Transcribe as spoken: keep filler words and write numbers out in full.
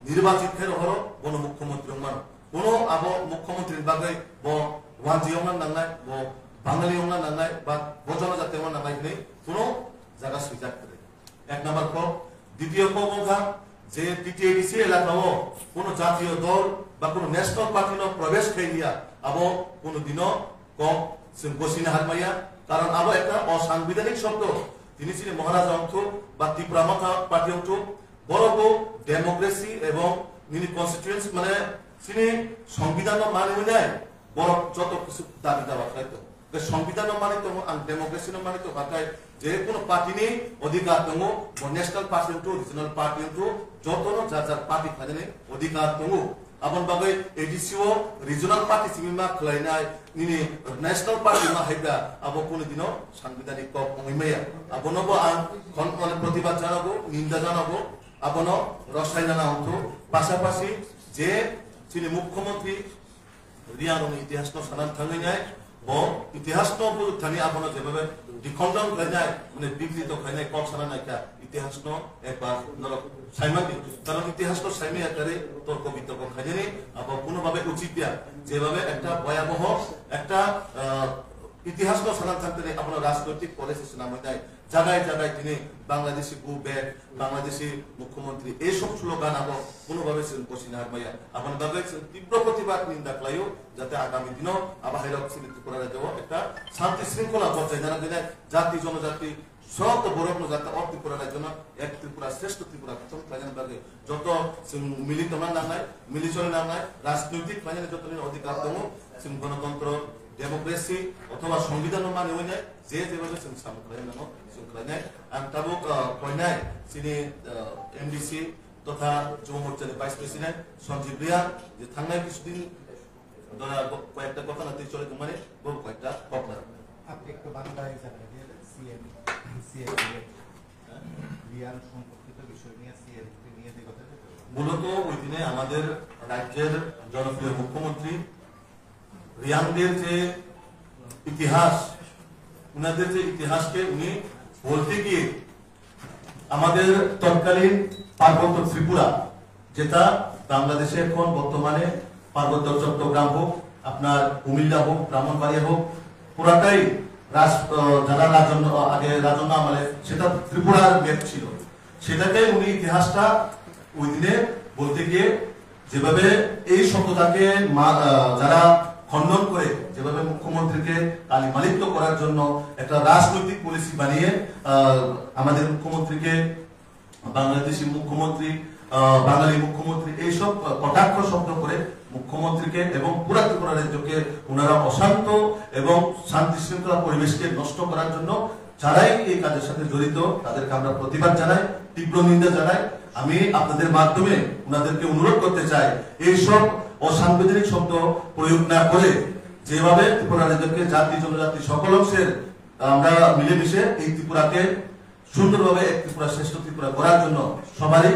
Nirbachit khe rohoro bono mukhyamantri wngmano. Kuno abo mukhyamantri ni bagwi bo wanji wngna nangnai, bo Bangali wngna nangnai, ba bo jonojati wngna nangnai hinwi kuno jaga swijak kwrwi. Ek number kok, ditiyo kok wngkha je T T A D C elaka o kuno jatiyo dol ba kuno national party no probesh khai liya, abo kuno dino kok chwng gosina harmaya, karon abo ekta osangbidanik shobdo. Tini chini Maharaja wngthuk ba Tipra Motha party wngthuk, borok bo democracy ebong nini constituency mane chini songbidan no manwi nai borok joto kisu dabi dawa khlai tongo. Tei songbidan no manwi tongo, ang democracy no manwi tongo, hatai je kono party ni odhikar tongo, bo national party wngthuk, regional party wngthuk, joto no jar jar party khlainani odhikar tongo. Aboni bagwi A D C o regional party simi ma khlainai, nini national party ma haibra, abo kunu dino sangbidanik kok wngwi maya. Abono bo ang khon-, mane protibad janago, ninda janago, abono rosai nana wngthu. Pasapasi je chini mukhyamantri Riang rokni itihas no sanan thangwi nai, bo itihas no bujuk thani abono jebabe dikhondon khlainai, mane bikrito khlainai kok sana naikha, itihas no ekbar norok saimani, karon itihas no saimaya kare torko bitorko khainani abo kuno babe uchit ya, jebabe ekta bhayaboho ekta, ah, itihas no sanan thangtani abono rajnoitik policy swnamwi nai, jagai jagai tini Bangladeshi go back, Bangladeshi mukhyamantri, ei sob slogan abo kuno babe chwng gosina harmaya, aboni bagwi chwng tibro protibad ninda khlaio, jate agami dino abo hairok chini Tripura rajyo o ekta shanti shringkhola bojai nana dinai, jati jonojati Sob to borok no jata o Tripura rajyo no ek Tripura, shreshto Tripura kothom khlainani bagwi joto chwng mili tongna nangnai, mili choli nangnai, rajnoitik khlainani joto ni odhikar tongo, chwng gonotontro, democracy othoba songbidan no mani oinai, je jebabe chwng samung khlai nango, chwng khlainai. Ang tabuk, ah, koinai chini, ah, M D C totha Jubo Morcha ni Vice President Sanjeev Reang je thangnai kisudin Dora go-, কয়েকটা কথা না তুই চলে তোমারে, বহু কয়েকটা কথা। আপনি একটু বাংলায় জানাই দিয়ে দেন, সিএম, সিএম রিয়াং সম্পর্কিত বিষয় নিয়ে, সিএম নিয়ে যে কথা। মূলত ওই দিনে আমাদের রাজ্যের জনপ্রিয় মুখ্যমন্ত্রী রিয়াংদের যে ইতিহাস, ওনাদের যে ইতিহাসকে উনি বলতে গিয়ে আমাদের তৎকালীন পার্বত্য ত্রিপুরা, যেটা বাংলাদেশে এখন বর্তমানে পার্বত্য চট্টগ্রাম হোক, আপনার কুমিল্লা হোক, ব্রাহ্মণবাড়িয়া হোক, পুরাটাই রাজ-, আহ, যারা রাজন্য, আগে রাজন্য আমলে সেটা ত্রিপুরার ম্যাপ ছিল, সেটাকে উনি ইতিহাসটা ওই দিনে বলতে গিয়ে যেভাবে এই শব্দটাকে মা-, আহ, যারা খণ্ডন করে, যেভাবে মুখ্যমন্ত্রীকে কালিমালিপ্ত করার জন্য একটা রাজনৈতিক পলিসি বানিয়ে, আহ, আমাদের মুখ্যমন্ত্রীকে বাংলাদেশি মুখ্যমন্ত্রী, আহ, বাঙালি মুখ্যমন্ত্রী, এইসব কটাক্ষ শব্দ করে মুখ্যমন্ত্রীকে এবং পুরা ত্রিপুরা রাজ্যকে ওনারা অশান্ত এবং শান্তি শৃঙ্খলা পরিবেশকে নষ্ট করার জন্য যারাই এই কাজের সাথে জড়িত, তাদেরকে আমরা প্রতিবাদ জানাই, তীব্র নিন্দা জানাই। আমি আপনাদের মাধ্যমে ওনাদেরকে অনুরোধ করতে চাই, এইসব অসাংবিধানিক শব্দ প্রয়োগ না করে যেভাবে ত্রিপুরা রাজ্যকে জাতি জনজাতি সকল অংশের আমরা মিলেমিশে এই ত্রিপুরাকে সুন্দরভাবে এক ত্রিপুরা শ্রেষ্ঠ ত্রিপুরা করার জন্য সবারই